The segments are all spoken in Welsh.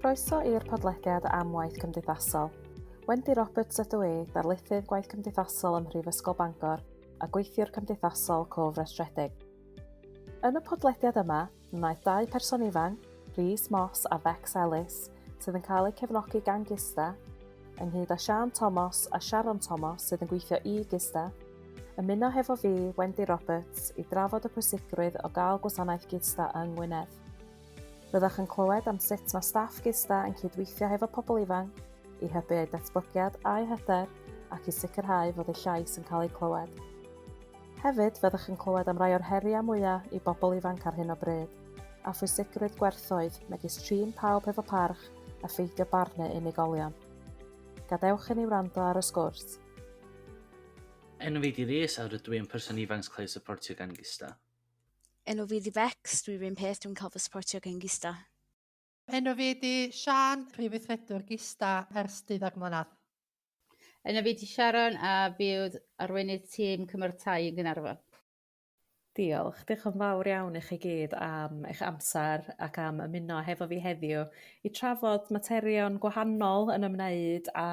Croeso i'r podlediad am waith cymdeithasol. Wendy Roberts ydw i, darlithydd gwaith cymdeithasol ym Mhrifysgol Bangor a gweithiwr cymdeithasol cofrestredig. Yn y podlediad yma, wnaeth dau person ifanc, Rhys Moss a Bex Ellis, sydd yn cael eu cefnogi gan GISDA, ynghyd â Siân Thomas a Sharon Thomas sydd yn gweithio i GISDA, ymuno hefo fi, Wendy Roberts, i drafod y pwysigrwydd o gael gwasanaeth GISDA yng Ngwynedd. Byddwch yn clywed am sut mae staff GISDA yn cydweithio hefo pobl ifanc i hybu eu datblygiad a'u hyder ac i sicrhau fod eu llais yn cael eu clywed. Hefyd, fyddwch yn clywed am rai o'r heriau mwyaf i bobl ifanc ar hyn o bryd, a phwysigrwydd gwerthoedd megis trin pawb hefo parch a pheidio barnu unigolion. Gadewch i ni wrando ar y sgwrs. Enw fi 'di Rhys a rydw i yn person ifanc sy'n cael ei syportio gan GISDA. Enw fi 'di Becs, dwi 'run peth, dwi'n cael fy syportio gan GISDA. Enw fi 'di Siân, Prif Weithredwr GISDA ers deuddag mlynedd. Enw fi 'di Sharon a fi yw'r arweinydd tîm Cymorth Tai yn Gaernarfon. Diolch. Diolch yn fawr iawn i chi gyd am eich amser ac am ymuno hefo fi heddiw i trafod materion gwahanol yn ymwneud â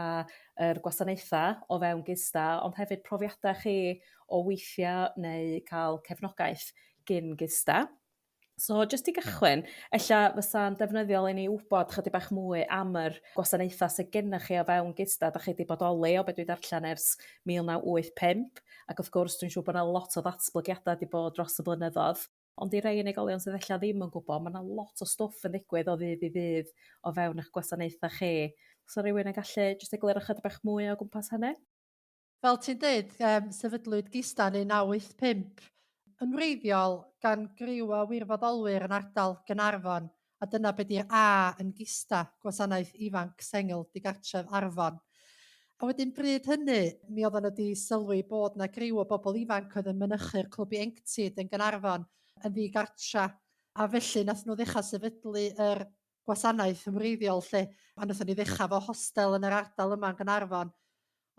yr gwasanaethau o fewn GISDA ond hefyd profiadau chi o weithio neu cael cefnogaeth gin GISDA. So jyst i gychwyn, ella fysa'n defnyddiol i ni wybod chydig bach mwy am yr gwasanaethau sydd gennych chi o fewn GISDA. Da chi wedi bodoli o beth dwi darllen ers 1985, ac wrth gwrs dwi'n siŵr bod yna lot o ddatblygiadau wedi bod dros y blynyddoedd. Ond i rei unigolion sydd ella ddim yn gwybod, mae yna lot o stwff yn digwydd o ddydd i ddydd o fewn eich gwasanaethau chi. So rhywun yn gallu jyst egluro chydig bach mwy o gwmpas hynny? Fel ti'n deud, um, sefydlwyd GISDA yn 1985 yn wreiddiol gan griw o wirfoddolwyr yn ardal Gaernarfon, a dyna be di'r A yn GISDA, Gwasanaeth Ifanc Sengl Digartref Arfon. A wedyn bryd hynny, mi oedden nhw wedi sylwi bod 'na griw o bobl ifanc oedd yn mynychu'r Clwb Ieuenctid yn Gaernarfon yn ddigartra, a felly nath nhw ddechrau sefydlu yr gwasanaeth yn wreiddiol 'lly, a nathon ni ddechrau fo hostel yn yr ardal yma yn Gaernarfon.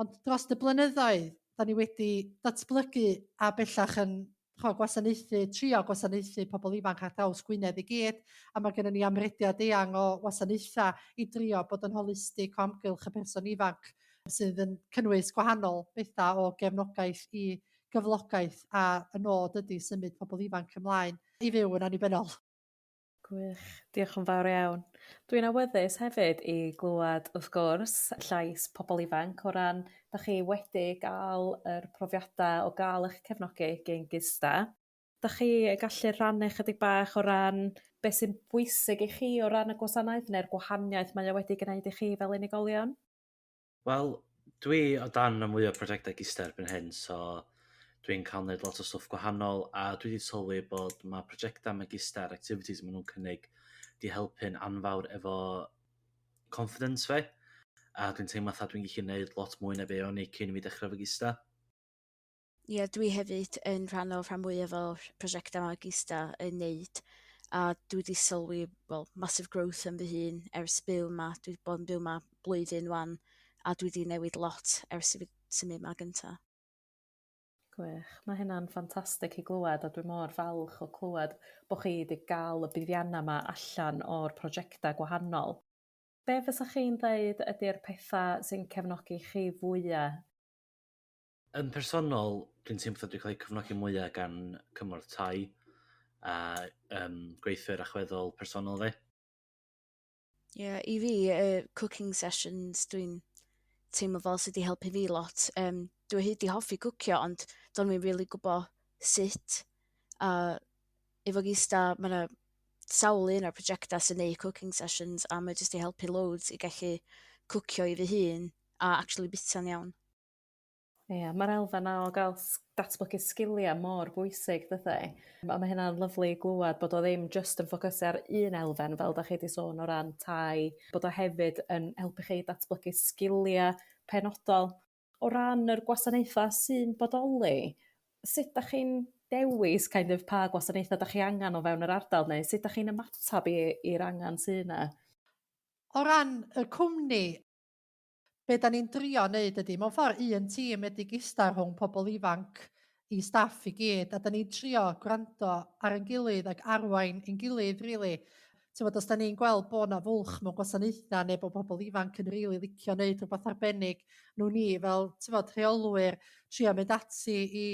Ond dros y blynyddoedd, da ni wedi datblygu a bellach yn ch'mo' gwasanaethu, trio gwasanaethu pobl ifanc ar draws Gwynedd i gyd, a mae gennym ni amrediad eang o wasanaethau i drio bod yn holistig o amgylch y person ifanc, sydd yn cynnwys gwahanol bethau o gefnogaeth i gyflogaeth, a y nod ydy symud pobl ifanc ymlaen i fyw yn annibynnol. Gwych, diolch yn fawr iawn. Dwi'n awyddus hefyd i glywed, wrth gwrs, llais pobl ifanc o ran da chi wedi gael yr profiadau o gael eich cefnogi gen GISDA. Da chi yn gallu rhannu chydig bach o ran beth sy'n bwysig i chi o ran y gwasanaeth neu'r gwahaniaeth mae o wedi gwneud i chi fel unigolion? Wel, dwi o dan rhan fwya o prosiectau GISDA erbyn hyn, so dwi'n cael wneud lot o stwff gwahanol a dwi 'di sylwi bod ma' prosiectau ma' GISDA a'r activities maen nhw'n cynnig 'di helpu'n anfawr efo confidence fi a dwi'n teimlo fatha dwi'n gallu gwneud lot mwy na be o'n i cyn i fi dechrau efo GISDA. Ie, dwi hefyd yn rhan o rhan mwyaf o'r prosiectau ma' GISDA yn neud a dwi 'di sylwi, wel, massive growth yn fy hun ers byw 'ma. Dwi 'di bod yn byw 'ma blwyddyn 'wan a dwi 'di newid lot ers i fi symud 'ma gynta. Gwych, mae hynna'n ffantastig i glywed a dwi mor falch o clywed bo' chi 'di ga'l y buddianna' 'ma allan o'r prosiecta' gwahanol. Be' fysach chi'n ddeud ydi'r petha' sy'n cefnogi chi fwya? Yn personol, dwi'n teimlo fatha dwi'n cael ei cefnogi mwyaf gan Cymorth Tai a gweithwyr allweddol personol fi. Ie, yeah, i fi, cooking sessions, dwi'n teimlo fel sydd wedi helpu fi lot. Dwi hyd di hoffi cwcio, ond do'n i'n really gwybod sut. A efo GISDA, mae yna sawl un o'r prosiectau sy'n neud cooking sessions, a mae jyst i helpu loads i gallu cwcio i fy hun a actually bita'n iawn. Ie, ma'r elfen 'na o ga'l datblygu sgilia mor bwysig dydi? A ma' hynna'n lyfli i glwad bod o ddim jyst yn ffocysu ar un elfen fel dach chi 'di sôn o ran tai, bod o hefyd yn helpu chi datblygu sgilia penodol. O ran yr gwasanaetha' sy'n bodoli, sut dach chi'n dewis kind of pa gwasanaetha' dach chi angan o fewn yr ardal neu sut dach chi'n ymatab i i'r angan sy 'na? O ran y cwmni, be da ni'n drio wneud ydy, mewn ffordd un tîm ydy GISDA rhwng pobl ifanc i staff i gyd, a da ni'n trio gwrando ar ein gilydd ac arwain ein gilydd, really. T'mod, os 'dan ni'n gweld bo' 'na fwlch mewn gwasanaetha neu bo' pobol ifanc yn rili licio neud rhywbath arbennig, nhw ni fel t'mod rheolwyr trio mynd ati i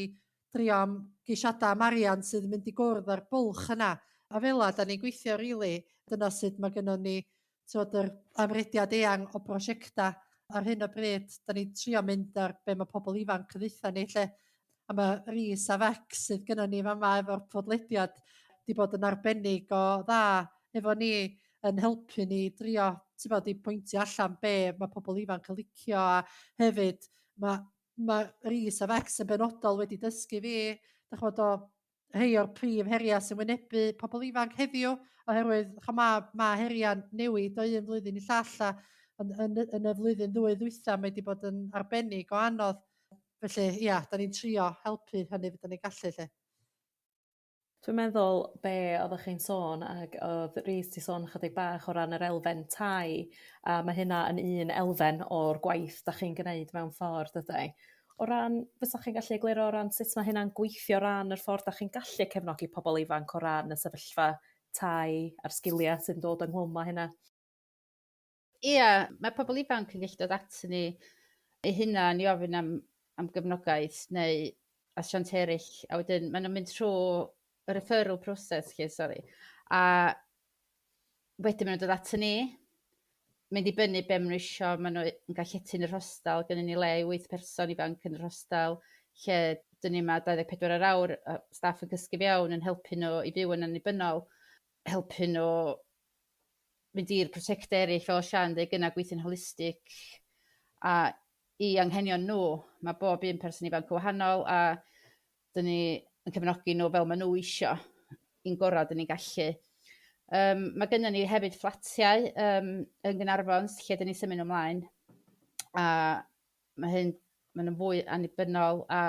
drio am geisiada am arian sydd yn mynd i gwrdd â'r bwlch yna. A fela 'dan ni'n gweithio rili. Dyna sut ma' gynnon ni t'mod yr amrediad eang o brosiecta ar hyn o bryd. 'Dan ni'n trio mynd ar be' ma' pobol ifanc yn ddeutha ni 'lly. A ma' Rhys a Vex sydd gynnon ni fama efo'r podlediad 'di bod yn arbennig o dda efo ni yn helpu ni drio t'bod i pwyntio allan be' ma' pobol ifanc yn licio a hefyd ma' ma' Rhys a Vex yn benodol wedi dysgu fi dych ch'mod o rhei o'r prif heriau sy'n wynebu pobol ifanc heddiw oherwydd ch'o' ma' heria'n newid o un flwyddyn i llall a yn y flwyddyn ddwy ddwytha mae 'di bod yn arbennig o anodd. Felly ia, 'dan ni'n trio helpu hynny fedran ni gallu 'lly. Dwi'n meddwl be' oddach chi'n sôn ag odd Rhys 'di sôn chydig bach o ran yr elfen tai a ma' hynna yn un elfen o'r gwaith dach chi'n gneud mewn ffordd dydi? O ran fysach chi'n gallu egluro o ran sut ma' hynna'n gweithio o ran yr ffordd dach chi'n gallu cefnogi pobol ifanc o ran y sefyllfa tai a'r sgilia sy'n dod ynghlwm â hynna? Ia, mae pobl ifanc yn gallu dod at ni eu hunan i ofyn am gefnogaeth neu asiant eraill, a wedyn maen nhw'n mynd trwy y referral process lle, sori, a wedyn maen nhw'n dod at ni. Mae'n dibynnu be maen nhw isio, maen nhw yn cael llety yn yr hostel, gynnon ni le i 8 person ifanc yn yr hostel, lle dyn ni yma 24 yr awr, a staff yn cysgu fewn yn helpu nhw i fyw yn annibynnol, helpu nhw mynd i'r prosiectau eraill fel Sian dweud gynna, gweithio'n holistig a i anghenion nhw. Mae bob un person ifanc yn wahanol a dyn ni yn cefnogi nhw fel maen nhw isio i'n gorau dyn ni'n gallu. Mae gennym ni hefyd fflatiau yn Gaernarfon lle dyn ni'n symud ymlaen, a mae hyn, maen nhw'n fwy annibynnol a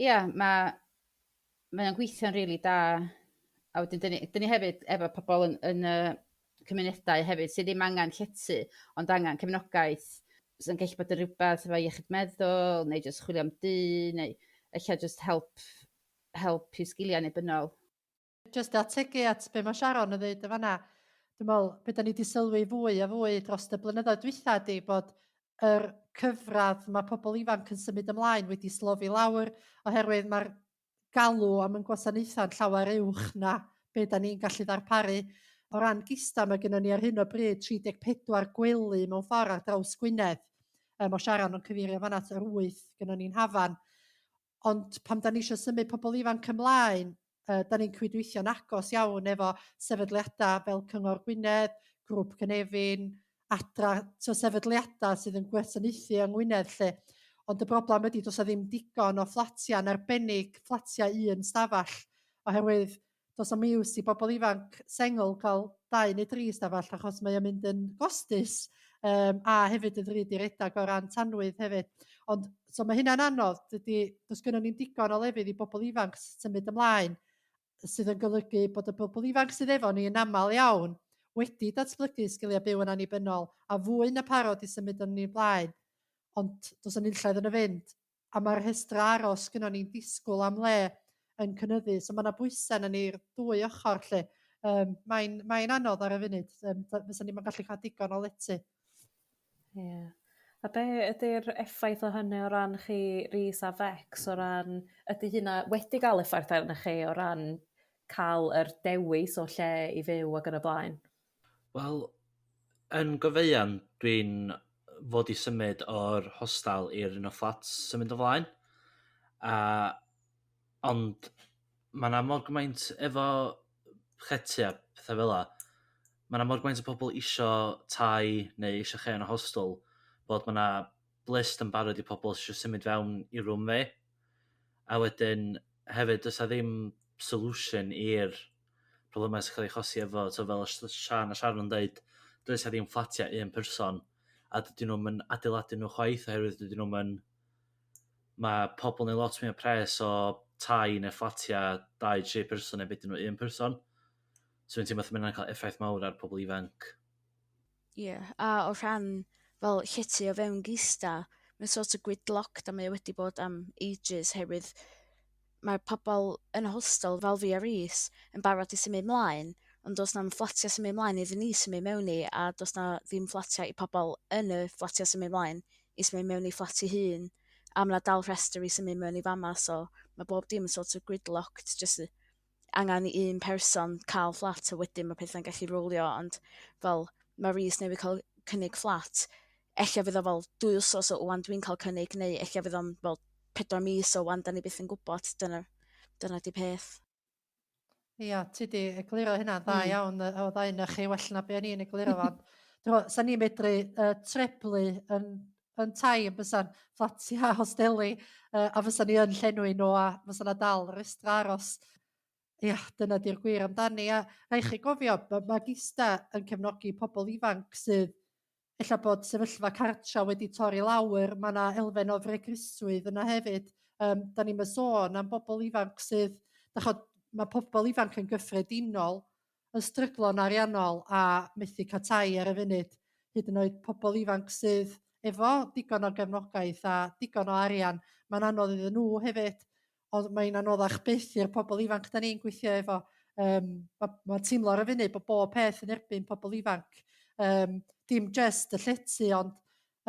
ia, mae o'n gweithio'n rili da. A wedyn dyn ni hefyd efo pobl yn y cymunedau hefyd sydd ddim angen llety ond angen cefnogaeth sy'n gallu bod yn rhywbeth efo iechyd meddwl neu jyst chwilio am dŷ neu ella jyst help i sgiliau annibynnol. Jyst ategu at be mae Sharon yn dweud y fanna, dwi'n meddwl, be da ni wedi sylwi fwy a fwy dros y blynyddoedd dwytha ydi bod yr cyfradd mae pobl ifanc yn symud ymlaen wedi slofi lawr oherwydd mae'r galw am yn gwasanaethau'n llawer uwch na be da ni'n gallu ddarparu. O ran GISDA, mae gennym ni ar hyn o bryd 34 gwely mewn ffordd ar draws Gwynedd. O Sharon yn cyfeirio fanna at yr 8 gennym ni'n Hafan. Ond pan da ni eisiau symud pobl ifanc ymlaen, da ni'n cydweithio'n agos iawn efo sefydliadau fel Cyngor Gwynedd, Grŵp Cynefin, Adra, so sefydliadau sydd yn gwasanaethu yng Ngwynedd lle. Ond y broblem ydy does 'na ddim digon o fflatiau, yn arbennig fflatiau un stafell, oherwydd does 'na'm iws i bobl ifanc sengl cael 2 neu 3 stafell achos mae o'n mynd yn gostus a hefyd yn ddrud i redag o ran tanwydd hefyd. Ond so mae hynna'n anodd, dydy, does gynnon ni'm digon o lefydd i bobl ifanc symud ymlaen, sydd yn golygu bod y bobl ifanc sydd efo ni yn aml iawn wedi datblygu sgiliau byw yn annibynnol a fwy na parod i symud yn ei blaen, ond does 'na nunlla iddyn nhw fynd. A mae'r rhestr aros gynnon ni'n disgwyl am le yn cynyddu, so mae yna bwysau arnon ni'r ddwy ochr lle. Mae'n anodd ar y funud, fysa ni'm yn gallu cael digon o lety. Ie. Yeah. A be ydy'r effaith o hynny o ran chi, Rhys a Vex, o ran, ydy hynna wedi gael effaith arnoch chi o ran cael yr dewis o lle i fyw ac yn y blaen? Wel, yn gofeian, dwi'n fod i symud o'r hostel i'r un o fflats symud o flaen. Ond mae yna mor gymaint efo llety a pethau fel 'a. Mae yna mor gymaint o pobl isio tai neu isio lle yn y hostel bod mae yna list yn barod i pobl sydd eisiau symud fewn i room fi. A wedyn hefyd does 'na ddim solution i'r problemau sy'n cael ei achosi efo, so fel Sian a Sharon yn dweud, does 'na ddim fflatiau un person a dydyn nhw'm yn adeiladu nhw chwaith oherwydd dydyn nhw'm yn... Mae pobl yn neud lot mwy o pres o tai neu fflatiau 2-3 person neu beth nhw un person. So fi'n teimlo fatha ma' hynna'n cael effaith mawr ar pobl ifanc. Ie, yeah, a o rhan fel llety o fewn GISDA, mae'n sort of gridlocked a mae o wedi bod am ages herwydd mae pobl yn y hostel fel fi a Rhys yn barod i symud mlaen, Ond does na'm fflatiau symud ymlaen iddyn ni symud mewn i, a does na ddim fflatiau i pobl yn y fflatiau symud ymlaen i symud mewn i fflat ei hun. A ma' 'na dal rhestr i symud mewn i fama, so mae bob dim yn sort of gridlocked, jyst angen i un person cael fflat a wedyn mae pethau'n gallu rowlio, ond fel mae Rhys newydd cael cynnig fflat, ella fydd o fel 2 wsos o wan dwi'n cael cynnig, neu ella fydd o'n fel 4 mis o wan, da ni byth yn gwybod, dyna di peth. Ia, ti di egluro hynna'n dda iawn, o ddau na chi well na be o'n i'n egluro fo. Sa ni'n medru treblu yn tai yn bysan fflatia hosteli, a fysa ni yn llenwi nhw a fysa na dal rhestra aros. Ia, dyna di'r gwir amdani. A rhaid chi gofio, ma Gisda yn cefnogi pobl ifanc sydd ella bod sefyllfa cartra wedi torri lawr, mae yna elfen o fregrusrwydd yna hefyd. Da ni'n sôn am bobl ifanc sydd, dachod, mae pobl ifanc yn gyffredinol yn stryglo'n ariannol a methu cael tai ar y funud. Hyd yn oed pobl ifanc sydd efo digon o gefnogaeth a digon o arian, mae'n anodd iddyn nhw hefyd. Ond mae'n anoddach byth i'r pobl ifanc da ni'n gweithio efo. Ma teimlo ar y funud bod bob peth yn erbyn pobl ifanc. Dim just y llety, ond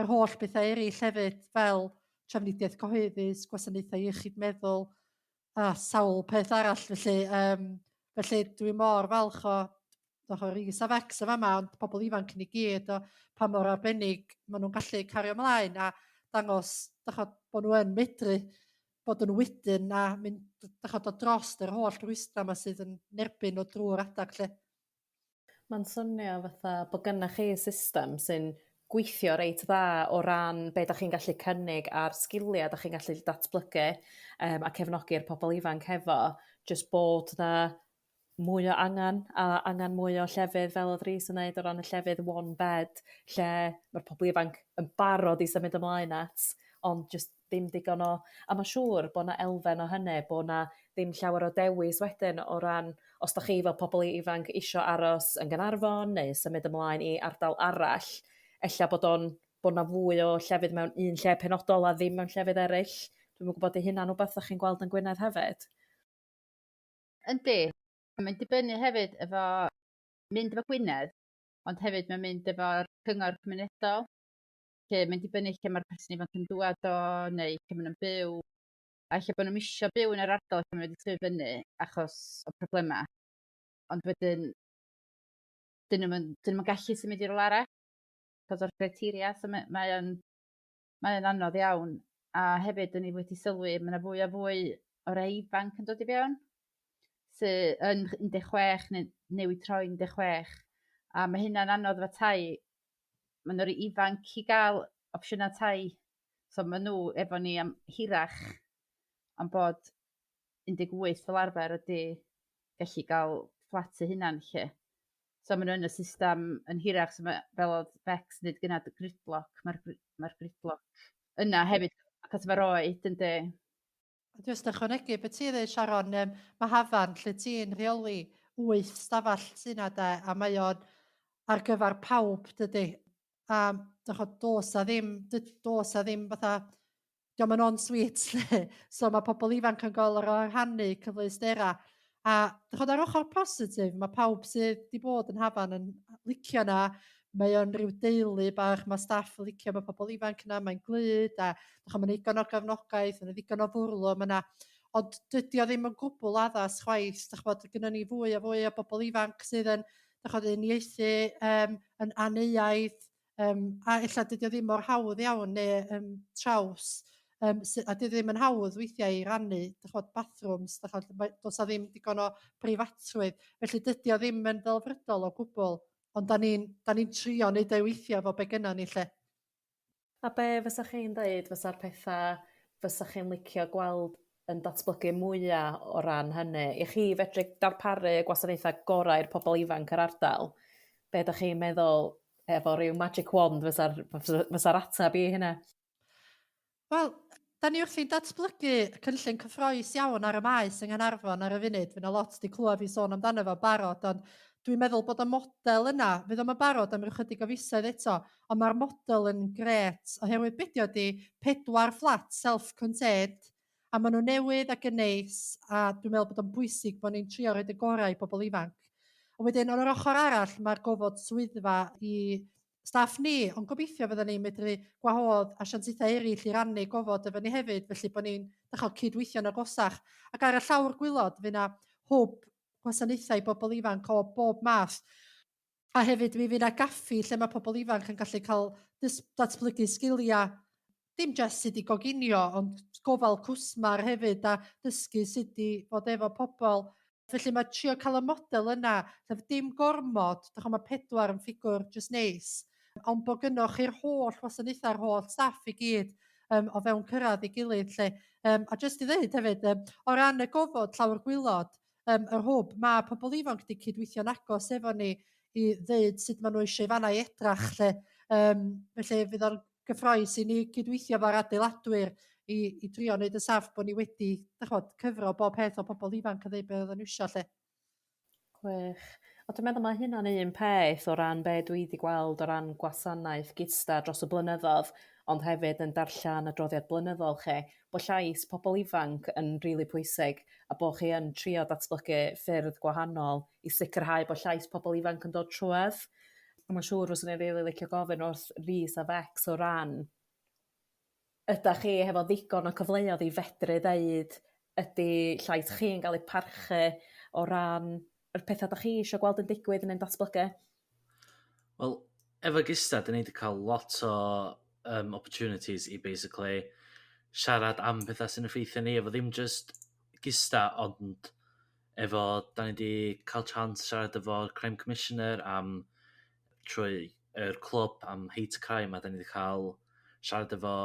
yr holl bethau eraill hefyd, fel trafnidiaeth cyhoeddus, gwasanaethau iechyd meddwl, a sawl peth arall. Felly dwi mor falch o o Rhys a Becs yn fama, ond pobl ifanc ni gyd o pa mor arbennig maen nhw'n gallu cario ymlaen a dangos, dachod, bod nhw yn medru bod yn wydyn a mynd, dachod, o dros yr holl rwystra yma sydd yn nerbyn o drwy'r adag lle. Mae'n swnio fatha bod gynnach chi system sy'n gweithio reit dda o ran be dach chi'n gallu cynnig a'r sgiliau dach chi'n gallu datblygu a cefnogi'r pobl ifanc hefo, jyst bod 'na mwy o angan a angan mwy o llefydd fel oedd Rhys yn neud o ran y llefydd one bed lle ma'r pobl ifanc yn barod i symud ymlaen at, ond jyst ddim digon o. A ma' siŵr bo' 'na elfen o hynny bo' 'na ddim llawer o dewis wedyn o ran os dach chi fel pobl ifanc isio aros yn Gaernarfon neu symud ymlaen i ardal arall, ella bod o'n bod 'na fwy o llefydd mewn un lle penodol a ddim mewn llefydd eraill. Dwi'm yn gwybod 'di hynna'n wbath dach chi'n gweld yn Gwynedd hefyd? Yndi. Mae'n dibynnu hefyd efo mynd efo Gwynedd, ond hefyd mae'n mynd efo'r cyngor cymunedol, lle mae'n dibynnu lle mae'r person ifanc yn dŵad o neu lle maen nhw'n byw, a lle bod nhw'n isio byw yn yr ardal lle maen nhw wedi tyfu fyny achos o problemau. Ond wedyn, dyn nhw'm yn gallu symud i rywle arall achos o'r criteria, so mae o'n anodd iawn. A hefyd, dyn ni wedi sylwi, mae yna fwy a fwy o rai ifanc yn dod i fewn, sydd yn 16 neu newid troi 16. A mae hynna'n anodd efo tai. Maen nhw'n rhy ifanc i gael opsiynau tai. So maen nhw efo ni am hirach am bod 18 fel arfer ydy gallu gael fflat eu hunan lle. So maen nhw yn y system yn hirach, so mae, fel oedd Becs yn dweud gynna, gridlock, mae'r gridlock yna hefyd, achos efo'r oed, yndi. Jyst ychwanegu beth ti'n dweud, Sharon, mae Hafan, lle ti'n rheoli wyth stafell sy'n yna de, a mae o'n ar gyfer pawb, dydy. A dych dos a ddim, dos a ddim fatha, diolch yn en-suite lle. So mae pobl ifanc yn gorfod rhannu cyfleusterau. A dych ar ochr positif, mae pawb sydd wedi bod yn Hafan yn licio na, mae o'n rhyw deulu bach, mae staff yn licio, mae pobl ifanc yna, mae'n glyd, a dych mae'n ddigon o gefnogaeth, mae'n ddigon o fwrlwm yna. Ond dydy o ddim yn gwbl addas chwaith, dych bod gynnon ni fwy a fwy o bobl ifanc sydd yn, dych ch'od, uniaethu yn anneuaidd, a ella dydy o ddim mor hawdd iawn neu traws, a dydy o ddim yn hawdd weithiau i rannu, dych ch'od, bathrooms, dych ch'od, does 'na ddim digon o breifatrwydd. Felly dydy o ddim yn ddelfrydol o gwbl, ond da ni trio neud o i weithio efo be gynnon ni lle. A be fysa chi'n ddeud fysa'r petha fysa chi'n licio gweld yn datblygu mwya o ran hynny? I chi fedru darparu y gwasanaethau gorau i'r pobl ifanc yr ardal, be dach chi'n meddwl efo ryw magic wand fysa'r ateb i hynna? Wel, da ni wrthi'n datblygu cynllun cyffrous iawn ar y maes yng Nghaernarfon ar y funud. Fydd 'na lot 'di clywed fi sôn amdano fo barod, ond dwi'n meddwl bod y model yna, fydd o'm yn barod am ryw chydig o fisoedd eto, ond mae'r model yn grêt, oherwydd be 'di o 'di pedwar fflat self-contained, a maen nhw newydd ac yn neis, a dwi'n meddwl bod o'n bwysig bod ni'n trio rhoid y gorau i bobl ifanc. Ond wedyn, ar yr ochr arall, mae'r gofod swyddfa i staff ni, ond gobeithio fydden ni'n medru gwahodd asiantaethau eraill i rannu gofod efo ni hefyd, felly bod ni'n dechrau cydweithio'n agosach. Ac ar y llawr gwaelod, fydd 'na hwb gwasanaethau i bobl ifanc o bob math. A hefyd mi fydd 'na gaffi lle mae pobl ifanc yn gallu cael datblygu sgiliau, dim jyst sut i goginio, ond gofal cwsmar hefyd a dysgu sut i fod efo pobl. Felly mae trio cael y model yna, sef dim gormod, dych mae 4 yn ffigwr jyst neis, ond bod gynnoch chi'r holl wasanaethau'r holl staff i gyd o fewn cyrraedd ei gilydd. Lle. A jyst i ddweud hefyd, o ran y gofod llawr gwaelod, yr hwb, mae pobl ifanc wedi cydweithio'n agos efo ni i ddeud sut maen nhw eisiau i fanna i edrach. Lle. Felly fydd o'n gyffrous i ni cydweithio efo'r adeiladwyr i drio wneud yn saff bod ni wedi, dych ch'mod, cyfro bob peth o pobl ifanc yn dweud beth oedden nhw eisiau lle. Gwych. A dwi'n meddwl mae hynna'n un peth o ran be dwi wedi gweld o ran gwasanaeth GISDA dros y blynyddoedd, ond hefyd yn darllen adroddiad blynyddol chi, bod llais pobl ifanc yn rili pwysig a bod chi yn trio datblygu ffyrdd gwahanol i sicrhau bod llais pobl ifanc yn dod trwedd. A mae'n siŵr fyswn i'n rili licio gofyn wrth Rhys a Becs o ran ydach chi hefo ddigon o cyfleoedd i fedru ddeud ydy llais chi'n gael ei parchu o ran yr pethau dach chi eisiau gweld yn digwydd yn ein datblygu? Wel, efo GISDA, dyn ni wedi cael lot o opportunities i basically siarad am pethau sy'n effeithio ni, efo ddim just GISDA, ond efo, da ni wedi cael chance siarad efo'r Crime Commissioner am trwy yr clwb am hate crime, a da ni wedi cael siarad efo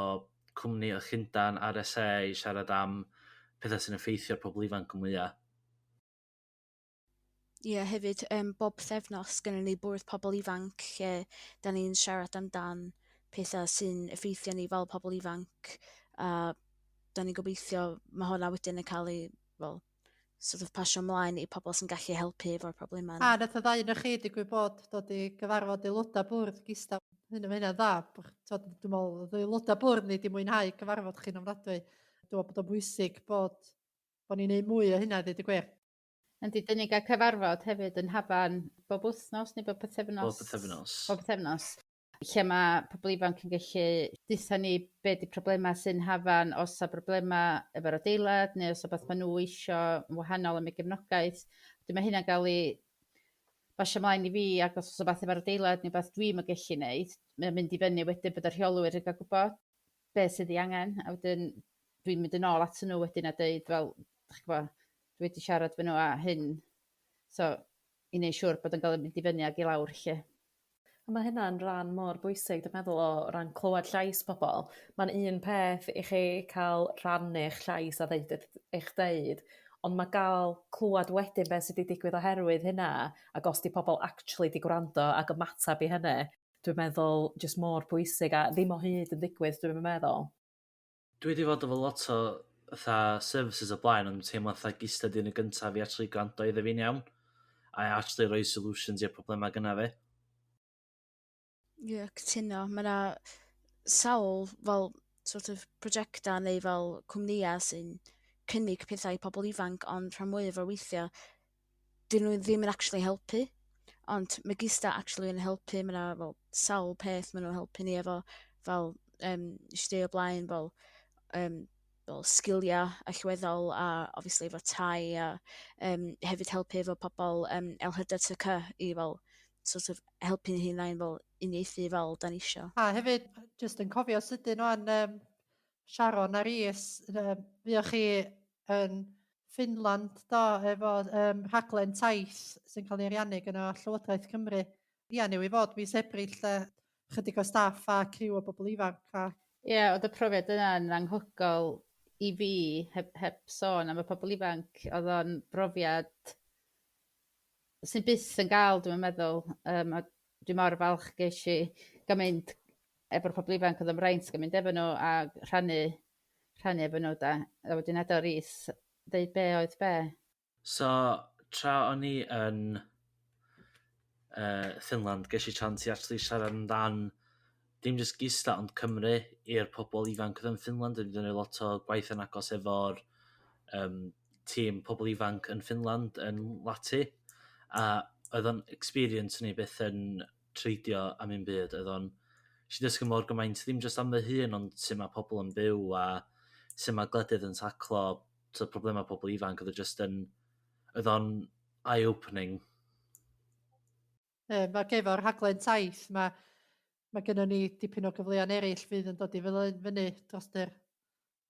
cwmni o Llundan, RSA, i siarad am pethau sy'n effeithio'r pobl ifanc yn mwyaf. Ie, yeah, hefyd bob pythefnos gynnon ni bwrdd pobl ifanc lle da ni'n siarad amdan pethau sy'n effeithio ni fel pobl ifanc, a da ni'n gobeithio mae hwnna wedyn yn cael ei fel sort of pasio ymlaen i pobl sy'n gallu helpu efo'r problemau yna. A nath y ddau ohonoch chi digwydd bod dod i gyfarfod aelodau bwrdd GISDA. Hynna, mae hynna'n dda. Dwi'n meddwl, oedd aelodau bwrdd ni wedi mwynhau cyfarfod chi'n ofnadwy. Dwi'n meddwl bod o'n bwysig bod ni'n neud mwy o hynna, dweud y gwir. Yndi, dyn ni'n cael cyfarfod hefyd yn Hafan bob wythnos neu bob pythefnos? Bob pythefnos. Bob pythefnos. Lle mae pobl ifanc yn gallu deutha ni be di problemau sy'n Hafan, os 'na broblemau efo'r adeilad neu os 'na beth maen nhw isio yn wahanol am eu gefnogaeth. Wedyn mae hynna'n gael ei basio ymlaen i fi, ac os oes rhywbeth efo'r adeilad neu beth dwi'm yn gallu neud, mae'n mynd i fyny wedyn bod y rheolwyr yn cael gwybod be sydd ei angen, a wedyn dwi'n mynd yn ôl atyn nhw wedyn a deud, fel, dych chi'n gwybod, dwi wedi siarad efo nhw a hyn, so i neud siŵr bod yn cael ei mynd i fyny ag i lawr 'lly. A mae hynna'n ran mor bwysig, dwi'n meddwl, o ran clywed llais pobl. Mae'n un peth i chi cael rhannu'ch llais a ddeud eich deud, ond mae gael clywed wedyn beth sydd wedi digwydd oherwydd hynna, ac os di pobl actually 'di gwrando ac ymateb i hynny, dwi'n meddwl jyst mor bwysig a ddim o hyd yn digwydd, dwi'n meddwl. Dwi wedi fod efo lot o fatha services o blaen, ond teimlo fatha GISDA 'di un y gyntaf i actually gwrando iddo fi'n iawn a actually rhoi solutions i'r problemau gynna fi. Ie, yeah, cytuno. Mae yna sawl fel sort of prosiectau neu fel cwmnïau sy'n cynnig pethau i pobl ifanc, ond rhan mwyaf o'r weithiau, dyn nhw ddim yn actually helpu. Ond mae GISDA actually yn helpu, mae yna fel sawl peth maen nhw'n helpu ni efo, fel nes i ddeud o blaen, fel sgiliau allweddol a obviously efo tai a hefyd helpu efo pobl LHDTC i fel sort of helpu'n hunain fel uniaethu fel da ni isio. A hefyd, jyst yn cofio sydyn wan, Sharon a Rhys, fuoch chi yn Finland do, efo rhaglen taith sy'n cael ei ariannu gan y Llywodraeth Cymru. Ia, newydd fod mis Ebrill, chydig o staff a criw o bobl ifanc. A Ie, yeah, oedd y profiad yna yn anhygoel i fi, heb sôn am y pobl ifanc. Oedd o'n brofiad sy'n byth yn gael, dwi'n meddwl. A dwi mor falch ges i gael mynd efo'r pobl ifanc, oedd o'n fraint gael mynd efo nhw a rhannu efo nhw da. A wedyn adael Rhys ddeud be oedd be. So, tra o'n i yn Finland, ges i chance i actually siarad amdan dim just GISDA ond Cymru i'r pobl ifanc oedd yn Finland. Dwi'n gwneud lot o gwaith yn agos efo'r tîm pobl ifanc yn Finland yn Lahti. A Oedd o'n experience ni byth yn treidio am un byd. Oedd o'n... Nes i ddysgu mor gymaint, ddim jyst am fy hun, ond sut mae pobl yn byw a sut mae gwledydd yn taclo so, problemau pobl ifanc. Oedd o just yn... Oedd o'n eye-opening. E, mae efo'r rhaglen taith, mae gennym ni dipyn o gyfleoedd eraill fydd yn dod i fyny dros yr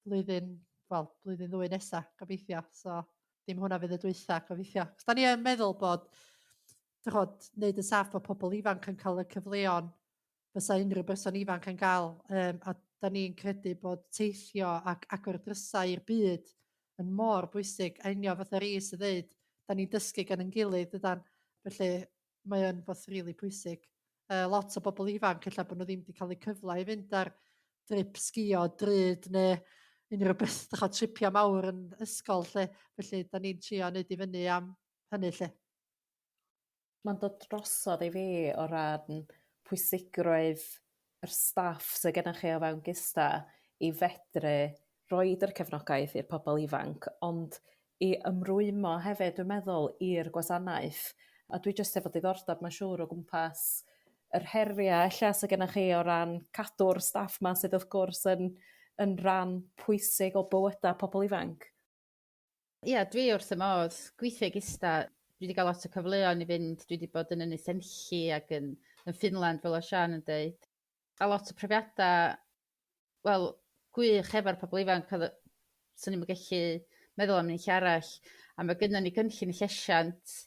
blwyddyn, wel, blwyddyn ddwy nesaf, gobeithio. So, dim hwnna fydd y dwytha, gobeithio. Cos da ni yn meddwl bod, chod, wneud yn saff bod pobl ifanc yn cael y cyfleon fysa unrhyw berson ifanc yn gael. A da ni'n credu bod teithio ac agor drysau i'r byd yn mor bwysig. A union fatha Rhys yn dweud, da ni'n dysgu gan yn gilydd, dydan. Felly mae o'n beth rili really pwysig. Lot o bobl ifanc, ella bod nhw ddim wedi cael eu cyfle i fynd ar drip sgio drud neu unrhyw beth, dych tripia mawr yn ysgol, lle. Felly, da ni'n trio wneud i fyny am hynny, lle. Mae'n dod drosodd i fi o ran pwysigrwydd yr staff sydd gennych chi o fewn GISDA i fedru roid yr cefnogaeth i'r pobl ifanc, ond i ymrwymo hefyd, dwi'n meddwl, i'r gwasanaeth. A dwi jyst efo diddordeb, mae'n siŵr, o gwmpas yr heriau ella sydd gennych chi o ran cadw'r staff 'ma sydd wrth gwrs yn rhan pwysig o bywydau pobl ifanc. Ia, dwi wrth y modd gweithio i GISDA. Dwi wedi cael lot o cyfleoedd i fynd. Dwi wedi bod yn Ynys Enlli ac yn Finland, fel o Sian yn dweud. A lot o profiadau, wel, gwych efo'r pobl ifanc. Oedd, swn i'm yn gallu meddwl am unlle arall. A mae gynnon ni gynllun llesiant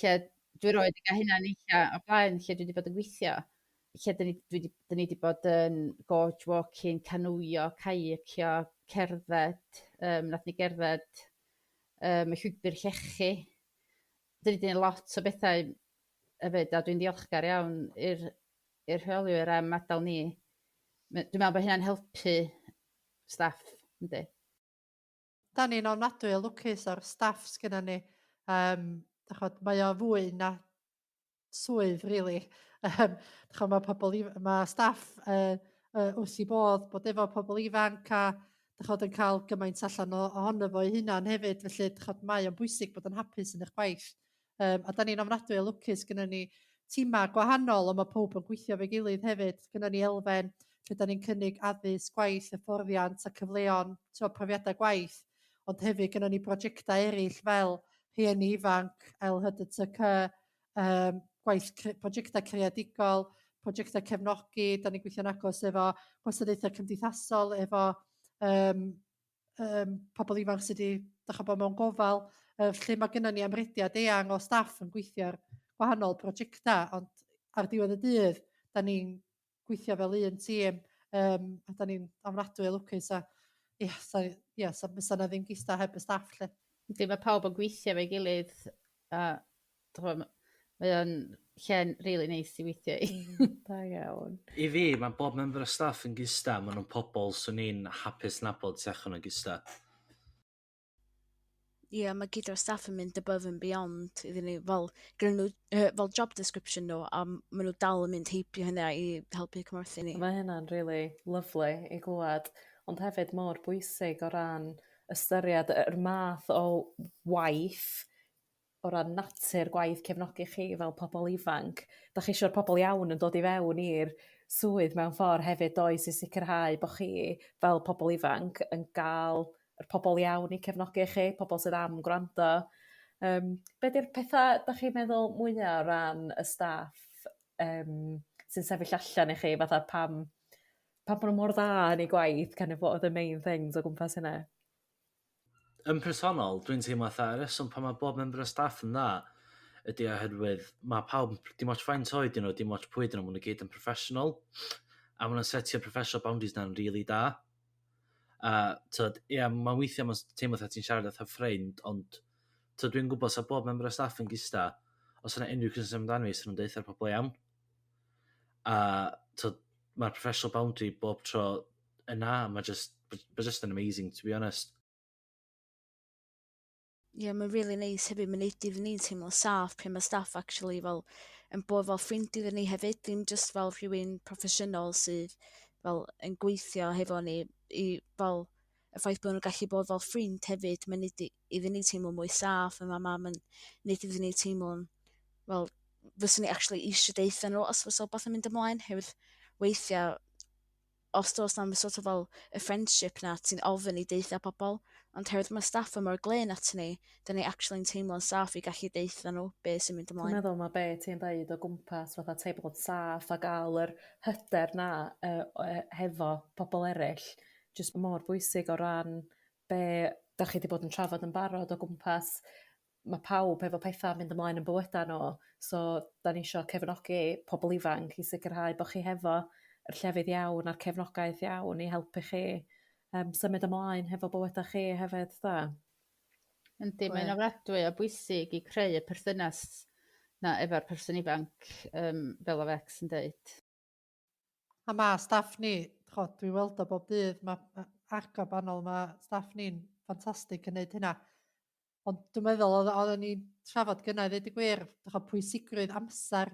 lle dwi roed wedi cael hynna'n eitha o blaen lle dwi wedi bod yn gweithio. Lle dyn ni, dwi 'di, dyn ni wedi bod yn gorge walking, canwio, caiacio, cerdded. Nath ni gerdded y llwybr llechi. Dyn ni wedi gwneud lot o bethau hefyd, a dwi'n ddiolchgar iawn i'r rheolwyr am adael ni. Dwi'n meddwl bod hynna'n helpu staff, yndi. Da ni'n ofnadwy o lwcus o'r staff sgynna ni. Chod, mae o fwy na swydd, really. Chod, mae pobl, mae staff wrth i bodd bod efo pobl ifanc a chod, yn cael gymaint allan ohono fo ei hunan hefyd. Felly chod, mae o'n bwysig bod yn hapus yn eich gwaith. A da ni'n ofnadwy o lwcus, gyda ni tîmau gwahanol, ond mae pob yn gweithio efo'i gilydd hefyd. Gyda ni elfen lle da ni'n cynnig addysg, gwaith, hyfforddiant a cyfleon, t'mo, profiadau gwaith. Ond hefyd gyda ni brosiectau eraill fel rhieni ifanc, LHDTC, gwaith prosiectau creadigol, prosiectau cefnogi. Da ni'n gweithio'n agos efo gwasanaethau cymdeithasol, efo pobl ifanc sydd wedi dechrau bod mewn gofal, lle mae gennym ni amrediad eang o staff yn gweithio ar gwahanol prosiectau, ond ar diwedd y dydd, da ni'n gweithio fel un tîm, a da ni'n ofnadwy o lwcus, a ia, sa, ia, sa, fysa na ddim GISDA heb y staff, lle. Yndi, mae pawb yn gweithio efo'i gilydd, a dych mae o'n lle'n really neis i weithio i. Da iawn. I fi, mae bob member o staff yn GISDA, maen nhw'n pobl swn i'n hapus nabod tu allan o GISDA. Ie, yeah, mae gyd o'r staff yn mynd above and beyond iddyn ni, fel, gyda nhw, fel job description nhw, a maen nhw dal yn mynd heibio hynna i helpu cymorthu ni. Mae hynna'n really lovely i glywed, ond hefyd mor bwysig o ran ystyried yr math o waith, o ran natur gwaith cefnogi chi fel pobl ifanc. Da chi eisiau'r pobl iawn yn dod i fewn i'r swydd mewn ffordd hefyd, does, i sicrhau bod chi fel pobl ifanc yn gael yr pobl iawn i cefnogi chi, pobl sydd am gwrando. Be di'r pethau da chi'n meddwl mwyaf o ran y staff sy'n sefyll allan i chi, fatha pam bod nhw mor dda yn eu gwaith, kind of what are the main things o gwmpas hynna? Yn personol, dwi'n teimlo fatha, y reswm pan mae bob member o staff yn dda ydy oherwydd mae pawb, dim ots faint oed ydyn nhw, dim ots pwy ydyn nhw, maen nhw gyd yn professional. A maen nhw'n setio professional boundaries na'n really da. A tyd, ie, mae'n weithiau mae'n teimlo fatha ti'n siarad fatha ffrind, ond tyd, dwi'n gwybod sa bob member o staff yn GISDA, os yna unrhyw cynsyniad amdano fi, sy'n nhw'n deutha'r pobl iawn. A tyd, mae'r professional boundary bob tro yna, mae just yn amazing, to be honest. Ie, yeah, mae'n really neis hefyd, mae'n neud iddyn ni'n teimlo saff pryd mae staff actually fel yn bod fel ffrind iddyn ni hefyd, ddim just fel rhywun proffesiynol sydd fel yn gweithio hefo ni, i fel y ffaith bod nhw'n gallu bod fel ffrind hefyd, mae'n neud iddyn ni teimlo mwy saff, a mae'n neud iddyn ni teimlo'n fel Fyswn ni actually eisiau deutha nhw os fysa wbath yn mynd ymlaen, herwydd weithiau os does na'm sort of fel y friendship 'na, ti'n ofyn i deutha pobl, ond herwydd mae staff yn mor glên at ni, da ni actually'n teimlo'n saff i gallu deutha nhw be sy'n mynd ymlaen. Dwi'n meddwl mae be ti'n dweud o gwmpas fatha teimlo'n saff a gael yr hyder 'na hefo pobl eraill jyst mor bwysig o ran be da chi 'di bod yn trafod yn barod o gwmpas mae pawb efo petha' mynd ymlaen yn bywyda nhw, so 'dan ni isio cefnogi pobl ifanc i sicrhau bo' chi hefo yr llefydd iawn a'r cefnogaeth iawn i helpu chi symud ymlaen hefo bywyda chi hefyd 'de? Yndi, mae'n ofnadwy o bwysig i creu y perthynas 'na efo'r person ifanc, fel o Becs yn deud. A ma' staff ni, ch'od, dwi weld o bob dydd, ma' agor banol, ma' staff ni'n ffantastig yn neud hynna. Ond dwi'n meddwl oedden ni'n trafod gynna i ddeud y gwir, ch'od, pwysigrwydd amser,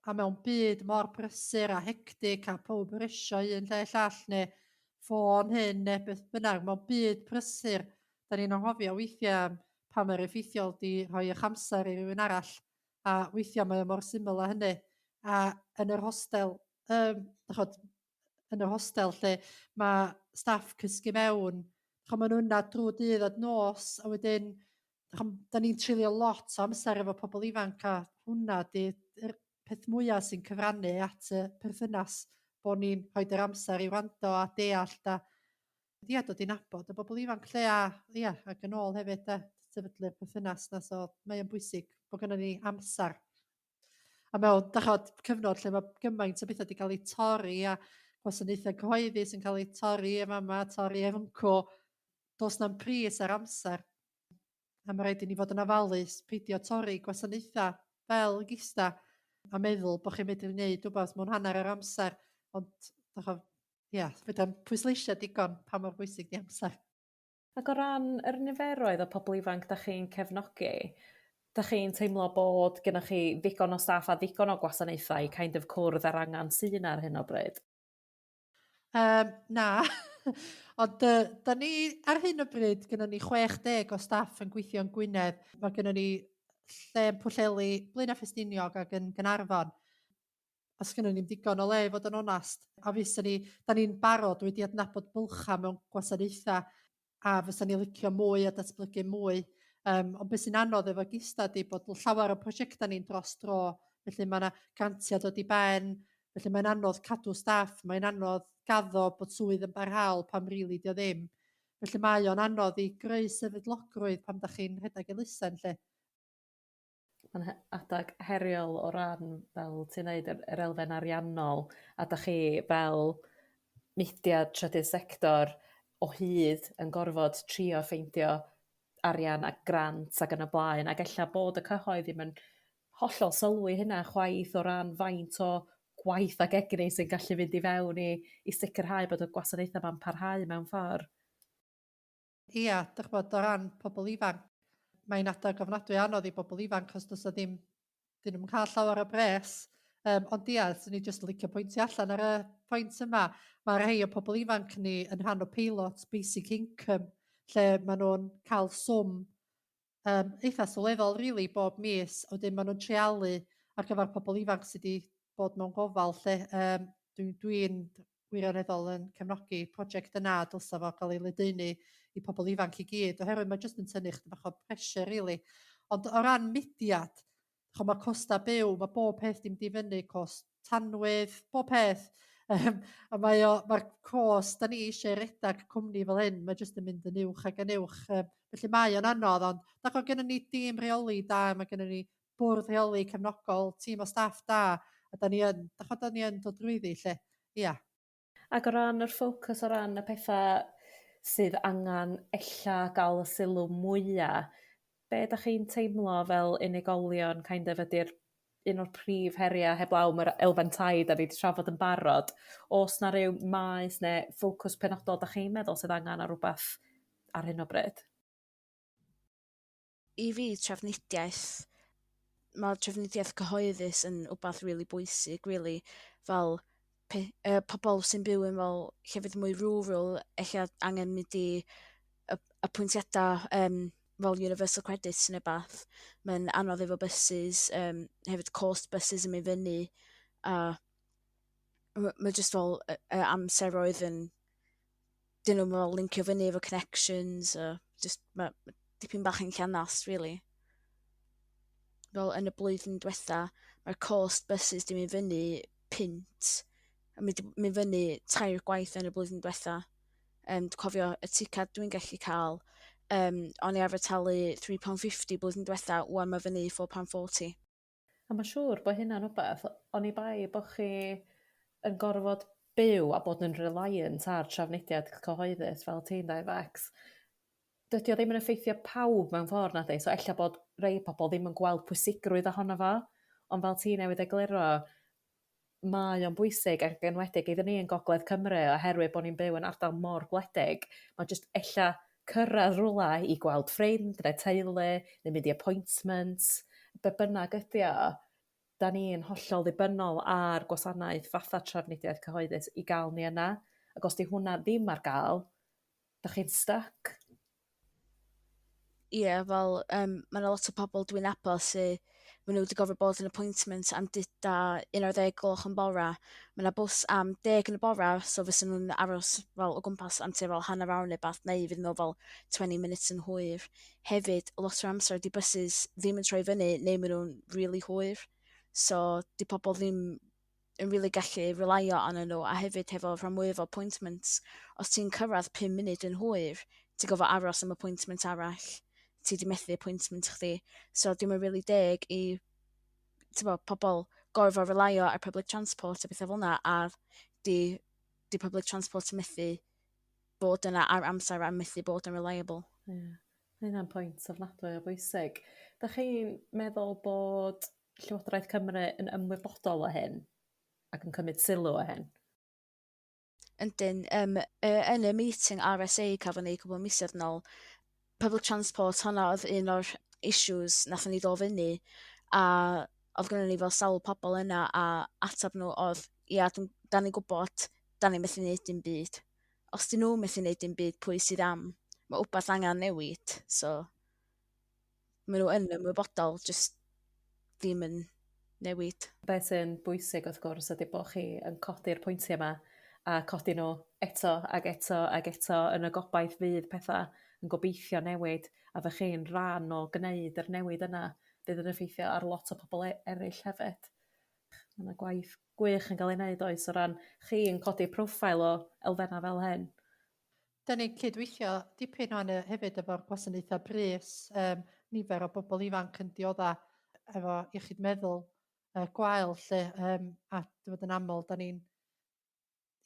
a mewn byd mor brysur a hectic a pob yn rysio un lle llall neu ffôn hyn neu beth bynnag, mewn byd prysur, da ni'n anghofio weithiau pa mor effeithiol di rhoi eich amser i rywun arall, a weithiau mae o mor syml â hynny. A yn yr hostel, ch'od, yn yr hostel lle mae staff cysgu mewn, ch'od, maen nhw yna drwy dydd a nos, a wedyn ch'od, da ni'n treulio lot o amser efo pobl ifanc, a hwnna di yr peth mwyaf sy'n cyfrannu at y perthynas, bod ni'n rhoi yr amser i wrando a deall a ia, dod i nabod y bobl ifanc lle a ia, ac yn ôl hefyd de, sefydlu'r perthynas na, so mae o'n bwysig bod gynnon ni amser. A mewn, dachod, cyfnod lle mae gymaint o bethau wedi cael eu torri a gwasanaethau cyhoeddus yn cael eu torri efo yma, torri efo ymco, does na'm pris ar amser. A mae rhaid i ni fod yn ofalus, peidio torri gwasanaethau fel GISDA a meddwl bod chi'n medru wneud rhywbeth mewn hanner yr amser, ond dachod, ia, fedrai'm pwysleisio digon pa mor bwysig di amser. Ac o ran yr niferoedd o pobl ifanc da chi'n cefnogi, da chi'n teimlo bod gennych chi ddigon o staff a ddigon o gwasanaethau i kind of cwrdd â'r angen sydd yna ar hyn o bryd? Na, ond da ni ar hyn o bryd, gynnon ni 60 o staff yn gweithio yn Gwynedd. Mae gynnon ni lle yn Pwllheli, Blaenau Ffestiniog ac yn Gaernarfon. A sgynnon ni'm digon o le i fod yn onast. A fysa ni, da ni'n barod wedi adnabod bylchau mewn gwasanaethau a fysa ni licio mwy a datblygu mwy. Ond beth sy'n anodd efo GISDA ydy bod llawer o prosiectau ni'n dros dro, felly mae yna grantiau dod i ben, felly mae'n anodd cadw staff, mae'n anodd gaddo bod swydd yn barhaol pam rili dio ddim. Felly mae o'n anodd i greu sefydlogrwydd pan da chi'n rhedeg elusen lle. Mae'n adag heriol o ran, fel ti'n neud, yr elfen ariannol, a da chi fel mudiad trydydd sector o hyd yn gorfod trio ffeindio arian a grant ac yn y blaen, ac ella bod y cyhoedd ddim yn hollol sylwi hynna chwaith o ran faint o gwaith ac egni sy'n gallu fynd i fewn i sicrhau bod y gwasanaethau ma'n parhau mewn ffordd. Ia, dych ch'mod, o ran pobl ifanc, mae'n adag ofnadwy anodd i bobl ifanc os does 'na ddim, dyn nhw'm yn cael llawer o bres. Ond ia, swn i jyst licio pwyntio allan ar y pwynt yma. Mae rhai o pobl ifanc ni yn rhan o peilot basic income, lle maen nhw'n cael swm eitha sylweddol really bob mis, a wedyn maen nhw'n treialu ar gyfer pobl ifanc sydd wedi bod mewn gofal lle. Dwi wirioneddol yn cefnogi prosiect yna, dylsa fo gael ei ledaenu i pobl ifanc i gyd, oherwydd mae jyst yn tynnu chydig bach o pressure really. Ond o ran mudiad, ch'o, mae costa byw, mae bob peth di mynd i fyny, cost tanwydd, bob peth. A mae'r cost da ni eisiau redag cwmni fel hyn, mae jyst yn mynd yn uwch ac yn uwch. Felly mae o'n anodd, ond da ch'o, gynnon ni dîm rheoli da, mae gynnon ni bwrdd rheoli cefnogol, tîm o staff da, a da ni yn, da ch'o, da ni yn dod drwyddi lle. Ia. Ac o ran yr ffocws o ran y pethau sydd angen ella gael y sylw mwya, be dach chi'n teimlo fel unigolion kind of ydy'r un o'r prif heriau heblaw mae'r elfen tai da ni wedi trafod yn barod, oes 'na ryw maes neu ffocws penodol dach chi'n meddwl sydd angen ar rywbeth ar hyn o bryd? I fi, trafnidiaeth, mae trafnidiaeth cyhoeddus yn wbath really bwysig, really, fel pobl sy'n byw yn fel llefydd mwy rural, ella angen mynd i apwyntiadau fel Universal Credit neu bath. Mae'n anodd efo buses, hefyd cost buses yn mynd fyny, a mae just fel y amseroedd yn, dyn nhw'n fel lincio fyny efo connections, a just mae dipyn bach yn llanast, really. Fel yn y blwyddyn diwetha, mae'r cost buses di mynd fyny punt, a mynd fyny 3 gwaith yn y blwyddyn diwetha. Dwi'n cofio y ticad dwi'n gallu cael, o'n i arfer talu £3.50 blwyddyn diwetha, wan mae fyny £4.40. A mae'n siŵr bod hynna'n wbath, oni bai bod chi yn gorfod byw a bod yn reliant ar trafnidiaeth cyhoeddus fel ti'n dweud, Becs. Dydy o ddim yn effeithio pawb mewn ffordd, nadi? So ella bod rei pobl ddim yn gweld pwysigrwydd ohono fo, ond fel ti newydd egluro, mae o'n bwysig ac enwedig iddyn ni yn Gogledd Cymru oherwydd bod ni'n byw yn ardal mor gwledig, mae jyst ella cyrraedd rwla i gweld ffrind neu teulu neu mynd i appointment, be bynnag ydi o, da ni'n hollol ddibynnol ar gwasanaeth fatha trafnidiaeth cyhoeddus i gael ni yna. Ac os di hwnna ddim ar gael, da chi'n stuck. Ie, yeah, fel mae yna lot o pobl dwi'n nabod sy maen nhw wedi gorfod bod yn appointment am duda 11 gloch yn bora. Mae yna bws am 10 yn y bora, so fysa nhw'n aros fel o gwmpas am tua fel hanner awr neu beth, neu fydd nhw fel 20 minutes yn hwyr. Hefyd, lot o'r amser di buses ddim yn troi fyny, neu maen nhw'n really hwyr. So, di pobl ddim yn really gallu relyo arnyn nhw, a hefyd hefo rhan mwyaf o appointments, os ti'n cyrraedd 5 munud yn hwyr, ti'n gorfod aros am appointment arall. Ti di methu appointment chdi. So dim yn really deg i, t'bo, pobl gorfod relyo ar public transport a bethau fel yna, a di public transport yn methu bod yna ar amser a methu bod yn reliable. Ie, yeah. Mae hynna'n pwynt ofnadwy o bwysig. Da chi'n meddwl bod Llywodraeth Cymru yn ymwybodol o hyn ac yn cymryd sylw o hyn? Yndyn, yn y meeting RSA cafon ni cwbl o misoedd nôl, public transport hwnna oedd un o'r issues nathon ni ddod fyny, a oedd gynnon ni fel sawl pobl yna, a atab nhw oedd, ia, da ni'n gwybod, da ni'n methu neud dim byd. Os dyn nhw methu neud dim byd, pwy sydd am? Mae wbath angen newid, so maen nhw yn ymwybodol, just ddim yn newid. Be sy'n bwysig wrth gwrs ydy bod chi yn codi'r pwyntiau yma a codi nhw eto ac eto ac eto yn y gobaith fydd pethau yn gobeithio newid a fy chi'n rhan o gwneud yr newid yna fydd yn effeithio ar lot o pobl eraill hefyd. Mae yna gwaith gwych yn cael ei wneud oes o ran chi yn codi profil o elfennau fel hyn. Da ni'n cydweithio dipyn o'n hefyd efo'r gwasanaethau brys, nifer o bobl ifanc yn diodda efo iechyd meddwl gwael lle, a dwi fod yn aml, da ni'n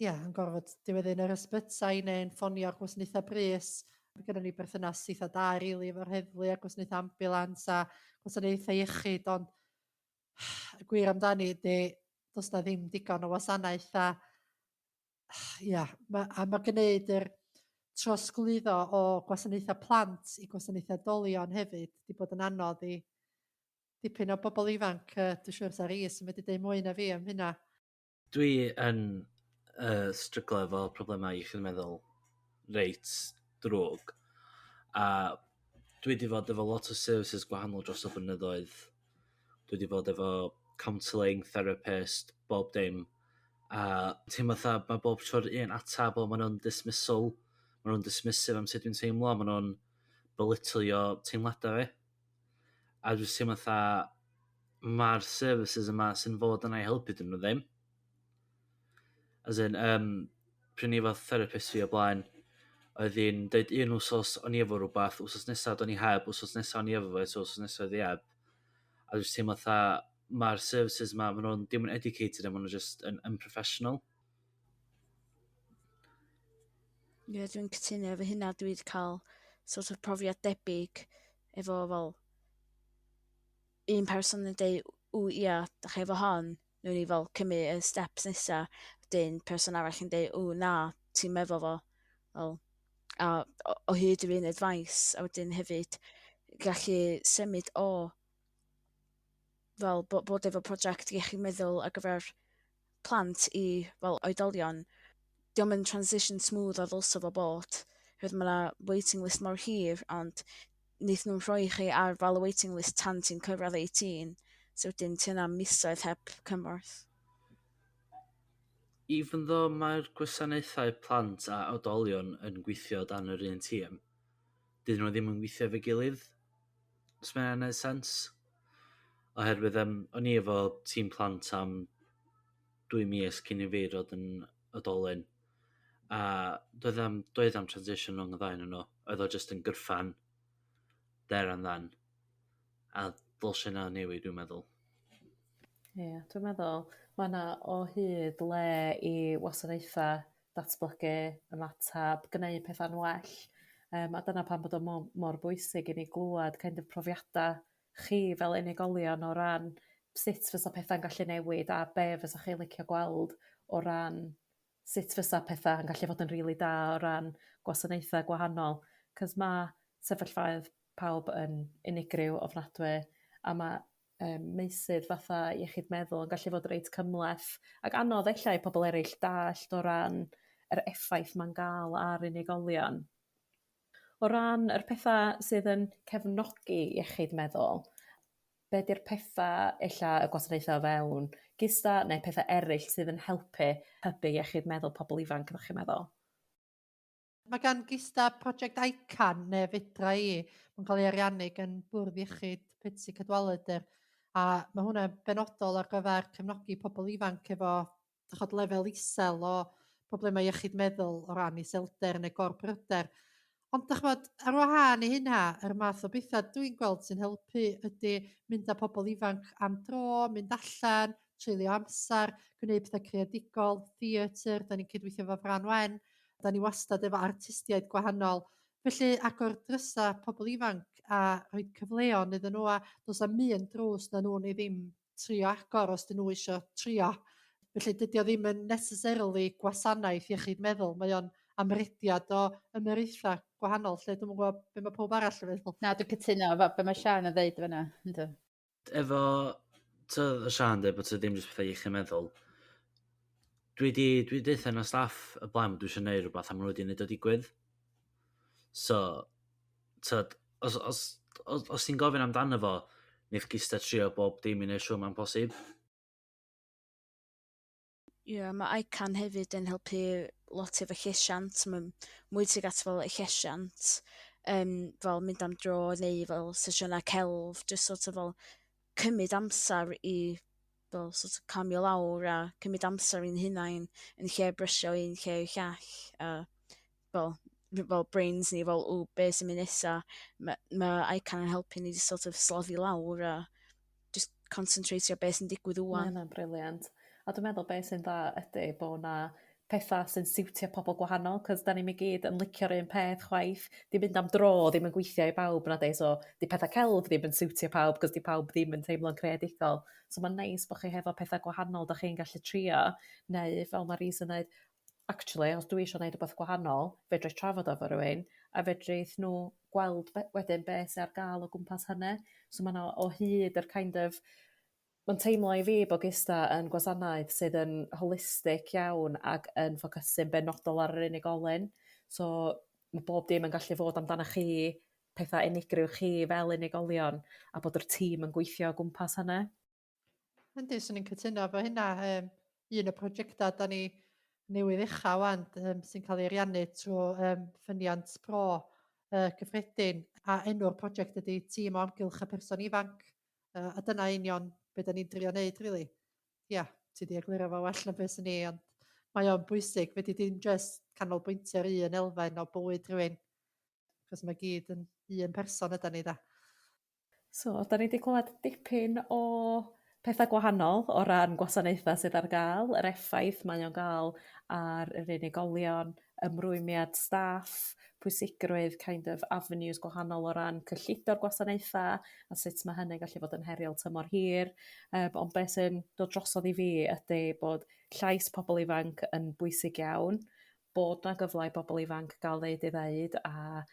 yn gorfod diweddu yn yr ysbytai neu'n ffonio'r gwasanaethau brys. Mae gennym ni berthynas eitha da rili efo'r heddlu a gwasanaethau ambulans a gwasanaethau iechyd, ond y gwir amdani ydy does na ddim digon o wasanaeth a ia, ma' gwneud yr trosglwyddo o gwasanaethau plant i gwasanaethau oedolion hefyd di bod yn anodd i dipyn o bobl ifanc. Dwi'n siŵr sa Rhys yn medru deud mwy na fi am hynna. Dwi yn stryglo efo problemau iechyd meddwl reit drwg, a dwi wedi fod efo lot o services gwahanol dros y blynyddoedd. Dwi wedi bod efo counselling, therapist, bob dim, a teimlo fatha mae bob tro'r un atab o maen nhw'n dismissal, maen nhw'n dismissive am sut dwi'n teimlo, maen nhw'n belittleio teimladau fi. A dwi'n teimlo fatha mae'r services yma sy'n fod yna i helpu dyn nhw ddim. As in, pryd ni efo therapist fi o blaen, oedd hi'n deud un wsos o'n i efo rhywbeth, wsos nesaf o'n i heb, wsos nesaf o'n i efo fo, so wsos nesaf oedd i heb. A dwi'n teimlo fatha mae'r services yma, maen nhw'n dim yn educated a maen nhw just yn unprofessional. Ie, yeah, dwi'n cytuno efo hynna. Dwi wedi cael sort of profiad debyg efo fel un person yn deud, ww, ia, da chi efo hon, newn ni fel cymryd y steps nesa. Wedyn person arall yn deud, ww, na, ti'n meddwl fo. Fel, a o hyd yr un advice, a wedyn hefyd gallu symud o fel bod efo prosiect iechyd meddwl ar gyfer plant i fel oedolion, dio'm yn transition smooth o ddylsa fo bod. Oherwydd ma' 'na waiting list mor hir, ond Neith nhw'n rhoi chi ar fel y waiting list tan ti'n cyrraedd 18. So wedyn ti yna misoedd heb cymorth. Even though mae'r gwasanaethau plant a oedolion yn gweithio dan yr un tîm, dydyn nhw ddim yn gweithio efo'i gilydd. Os mae'n gwneud sens? Oherwydd o'n i efo tîm plant am 2 mis cyn i fi ddod yn oedolyn. A doedd am transition rhwng y ddau ohonyn nhw. Oedd o just yn gorffan there and then. A dylse yna newid, dwi'n meddwl. Ie, yeah, dwi'n meddwl mae yna o hyd le i wasanaethau datblygu, ymatab, gwneud pethau'n well. A dyna pam bod o mor bwysig i ni glywed kind of profiadau chi fel unigolion o ran sut fysa pethau'n gallu newid a be fysa chi licio gweld o ran sut fysa pethau yn gallu fod yn rili da o ran gwasanaethau gwahanol. 'Cos ma' sefyllfaoedd pawb yn unigryw ofnadwy a ma' meysydd fatha iechyd meddwl yn gallu fod reit cymhleth ac anodd ella i pobl eraill dallt o ran yr effaith ma'n ga'l ar unigolion. O ran yr petha sydd yn cefnogi iechyd meddwl, be 'di'r petha ella y gwasanaethau o fewn GISDA neu petha eraill sydd yn helpu hybu iechyd meddwl pobl ifanc, ydych chi'n meddwl? Mae gan GISDA Project ICAN, neu Fedra I, mae'n cael ei ariannu gan Bwrdd Iechyd Betsi Cadwaladr, a mae hwnna'n benodol ar gyfer cefnogi pobl ifanc efo dychod lefel isel o problemau iechyd meddwl o ran iselder neu gorbryder. Ond dych ch'mod, ar wahân i hynna, yr math o bethau dwi'n gweld sy'n helpu ydy mynd â pobl ifanc am dro, mynd allan, treulio amser, gwneud pethau creadigol, theatr, da ni'n cydweithio efo Fran Wen, da ni wastad efo artistiaid gwahanol. Felly agor drysa pobl ifanc a rhoi cyfleon iddyn nhw, a does 'am un drws na nhw ni ddim trio agor os 'dyn nhw isio trio. Felly dydy o ddim yn necessarily gwasanaeth iechyd meddwl, mae o'n amrediad o ymyraethau gwahanol lle dwi'm yn gwybod be mae pob arall yn feddwl. Na, dwi'n cytuno efo be mae Sian yn ddeud fyna. Yndw. Efo Sian dweud bod ti ddim jyst pethau iechyd meddwl. Dwi 'di deutha yn y staff y blaen bod dwi eisiau gwneud rhywbeth a maen nhw wedi gwneud o digwydd. So, tyd, os ti'n gofyn amdano fo, neith GISDA trio bob dim i wneud siŵr mae'n posib. Ie, yeah, mae ICAN hefyd yn helpu lot efo llesiant. Mae'n mwy tuag at fel y llesiant, fel mynd am dro neu fel sesiynau celf, just sort of fel cymryd amser i fel sort of calmio lawr a cymryd amser i'n hunain yn lle brysio un lle i'r llall. A fel brains ni fel, "O, be sy'n mynd nesa?" Mae ICAN yn helpu ni just sort of slofi lawr a just concentratio beth sy'n digwydd ŵan. Mae hynna'n brilliant. A dwi'n meddwl beth sy'n dda ydy bod na pethau sy'n siwtio pobl gwahanol, cos da ni'm i gyd yn licio'r un peth chwaith. Di mynd am dro ddim yn gweithio i bawb na di, so di pethau celf ddim yn siwtio pawb, cos di pawb ddim yn teimlo'n creadigol. So mae'n neis bod chi hefo pethau gwahanol da chi'n gallu trio, neu fel mae Rhys yn dweud, actually, os dwi eisiau gwneud rhywbeth gwahanol, fedri trafod efo rhywun, a fedrith nhw gweld wedyn beth sy'n ar gael o gwmpas hynny. So mae yna o hyd yr kind of, mae'n teimlo i fi bod GISDA yn gwasanaeth sydd yn holistic iawn ac yn ffocysu'n benodol ar yr unigolyn. So mae bob dim yn gallu fod amdano chi, pethau unigryw chi fel unigolion, a bod yr tîm yn gweithio o gwmpas hynny. Yndi, swn i'n cytuno efo hynna. Un o prosiectau da ni newydd ucha wan, sy'n cael ei ariannu trwy Ffyniant Bro cyffredin, a enw'r prosiect ydy Tîm o Amgylch y Person Ifanc. A dyna union be da ni'n drio wneud, really. Ia, ti di egluro fo well na beth sy'n ni, ond mae o'n bwysig. Fedri dim just canolbwyntio ar un elfen o bywyd rhywun, cos mae gyd yn un person yda ni da. So, da ni wedi clywed dipyn o pethau gwahanol o ran gwasanaethau sydd ar gael, yr effaith mae o'n gael ar yr unigolion, ymrwymiad staff, pwysigrwydd kind of avenues gwahanol o ran cyllido'r gwasanaethau a sut mae hynny'n gallu fod yn heriol tymor hir. Ond beth sy'n dod drosodd i fi ydy bod llais pobl ifanc yn bwysig iawn, bod 'na gyfle i bobl ifanc gael ddeud eu ddeud a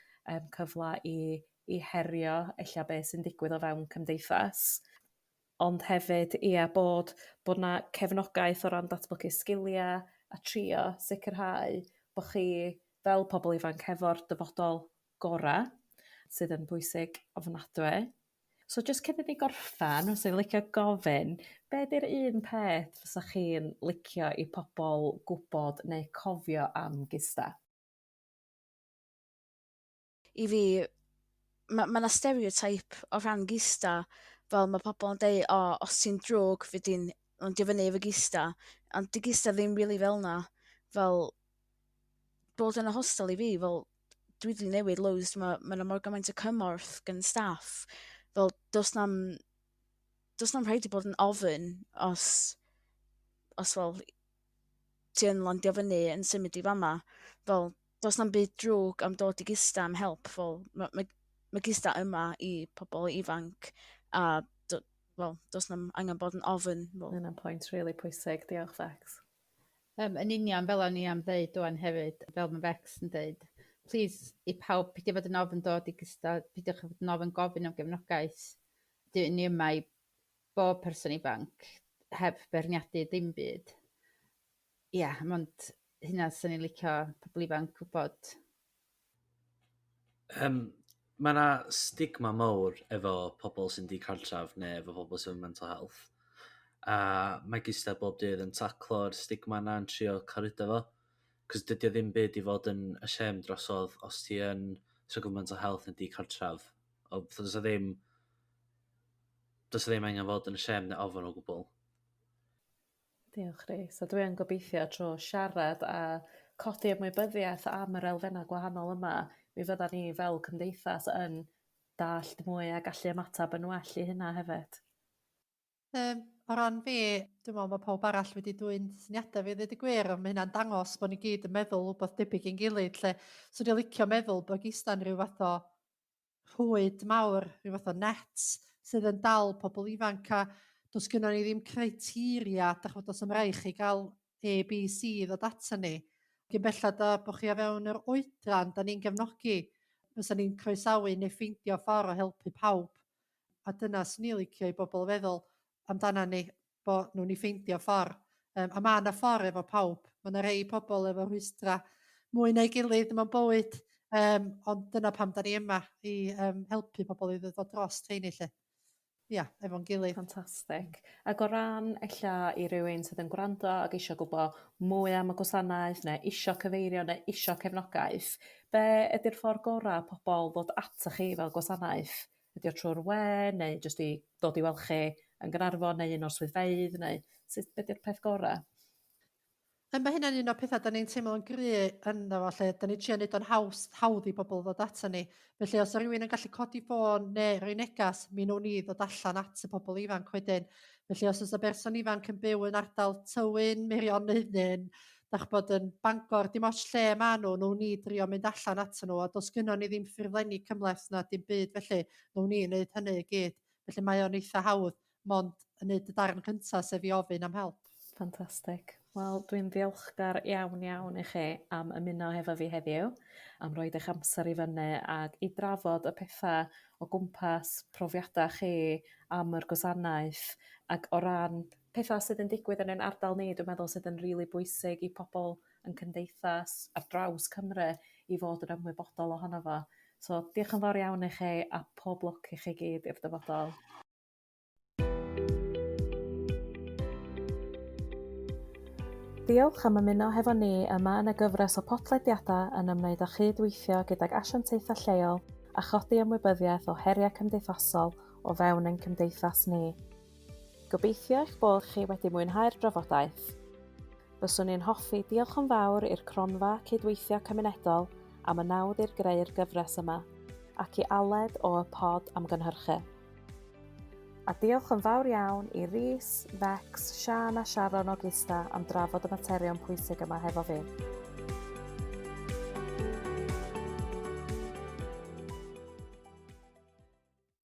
cyfle i herio ella beth sy'n digwydd o fewn cymdeithas. Ond hefyd, ia, bod 'na cefnogaeth o ran datblygu sgiliau a trio sicrhau bo' chi fel pobl ifanc hefo'r dyfodol gora'. sydd yn bwysig ofnadwy. So jyst cyn i ni gorffan, fyswn i'n licio gofyn, be 'di'r un peth fysa chi'n licio i pobl gwybod neu cofio am GISDA? I fi, ma' ma' 'na stereotype o rhan GISDA, fel ma' pobl yn deud, o, os ti'n drwg, fy di'n landio fyny efo GISDA, ond 'di GISDA ddim rili fel 'na. Fel, bod yn y hostel i fi, fel, dwi 'di newid loads, ma' 'na mor gymaint o cymorth gan staff, fel does na'm rhaid i bod yn ofyn os fel ti yn landio fyny yn symud i fama, fel does na'm byd drwg am dod i GISDA am help, fel ma' GISDA yma i pobl ifanc a wel, does na'm angen bod yn ofyn. Fel. Yna'n pwynt really pwysig, diolch Bex. Yn union fel o'n i am ddeud ŵan hefyd, fel mae Bex yn deud, please i pawb, peidio fod yn ofn dod i GISDA, peidiwch fod yn ofn gofyn am gefnogaeth. Dyn ni yma i bob person ifanc, heb beirniadu dim byd. Ia, yeah, mond hynna sy'n ni'n licio pobl ifanc gwybod. Mae yna stigma mawr efo pobl sy'n dicartref neu efo pobl sy'n mental health. A mae GISDA bob dydd yn taclo'r stigma yna yn trio cael fo. Cos dydy o ddim byd i fod yn ashamed drosodd os ti yn struggle mental health yn dicartref. O, does ddim angen fod yn ashamed neu ofn o gwbl. Diolch Rhys. A dwi yn gobeithio trwy siarad a codi ymwybyddiaeth am yr elfennau gwahanol yma, mi fydda ni fel cymdeithas yn dallt mwy a gallu ymateb yn well i hynna hefyd. O ran fi, dwi'n meddwl mae pawb arall wedi dwyn syniadau fi ddweud y gwir, ond mae hynna'n dangos bod ni gyd yn meddwl wbeth debyg i'n gilydd, lle swn i'n licio meddwl bod GISDA'n rhyw fath o rhwyd mawr, rhyw fath o net sydd yn dal pobl ifanc, a does gynnon ni ddim criteria, dach ch'mod, does 'am rai chi gael A, B, C i ddod ato ni. Gyn bellad a bod chi o fewn yr oedran da ni'n gefnogi, fysa ni'n croesawu neu ffeindio ffordd o helpu pawb. A dyna swn i'n licio i bobl feddwl amdana ni, bod nhw'n i ffeindio ffordd. A mae yna ffordd efo pawb. Mae yna rei pobl efo rhwystra mwy na'i gilydd mewn bywyd. Ond dyna pam da ni yma, i helpu pobl i ddod o dros rheini lle. Ia, efo'n gilydd. Ffantastig. Ac o ran ella i rywun sydd yn gwrando ac isio gwybod mwy am y gwasanaeth neu isio cyfeirio neu isio cefnogaeth, be ydy'r ffordd gorau pobl ddod atoch chi fel gwasanaeth? Ydy o trwy'r we neu jyst i dod i weld chi yn Gaernarfon neu un o'r swyddfeydd neu sut, be 'di'r peth gorau? A mae hynna'n un o'r pethau da ni'n teimlo'n gry ynddo fo, lle da ni'n trio neud o'n haws, hawdd i bobl ddod ato ni. Felly os yw rhywun yn gallu codi ffôn neu rhoi negas, mi wnawn ni ddod allan at y pobl ifanc wedyn. Felly os oes y berson ifanc yn byw yn ardal Tywyn, Meirionnydd neu'n dach bod yn Bangor, dim ots lle ma nhw, wnawn ni drio mynd allan at nhw, a does gynnon ni ddim ffurflenni cymhleth na dim byd, felly wnawn ni wneud hynny i gyd. Felly mae o'n eitha hawdd, mond yn neud y darn cyntaf, sef i ofyn am help. Ffantastig. Wel, dwi'n ddiolchgar iawn iawn i chi am ymuno hefo fi heddiw, am roid eich amser i fyny ac i drafod y pethau o gwmpas profiadau chi am yr gwasanaeth ac o ran pethau sydd yn digwydd yn ein ardal ni, dwi'n meddwl sydd yn rili bwysig i pobl yn cymdeithas ar draws Cymru i fod yn ymwybodol ohono fo. So diolch yn fawr iawn i chi a pob lwc i chi gyd i'r dyfodol. Diolch am ymuno hefo ni yma yn y gyfres o podlediadau yn ymwneud â chydweithio gydag asiantaethau lleol a chodi ymwybyddiaeth o heriau cymdeithasol o fewn ein cymdeithas ni. Gobeithio eich bod chi wedi mwynhau'r drafodaeth. Fyswn i'n hoffi diolch yn fawr i'r Cronfa Cydweithio Cymunedol am y nawdd i'r greu'r gyfres yma, ac i Aled o Y Pod am gynhyrchu. A diolch yn fawr iawn i Rhys, Bex, Sian a Sharon o GISDA am drafod y materion pwysig yma hefo fi.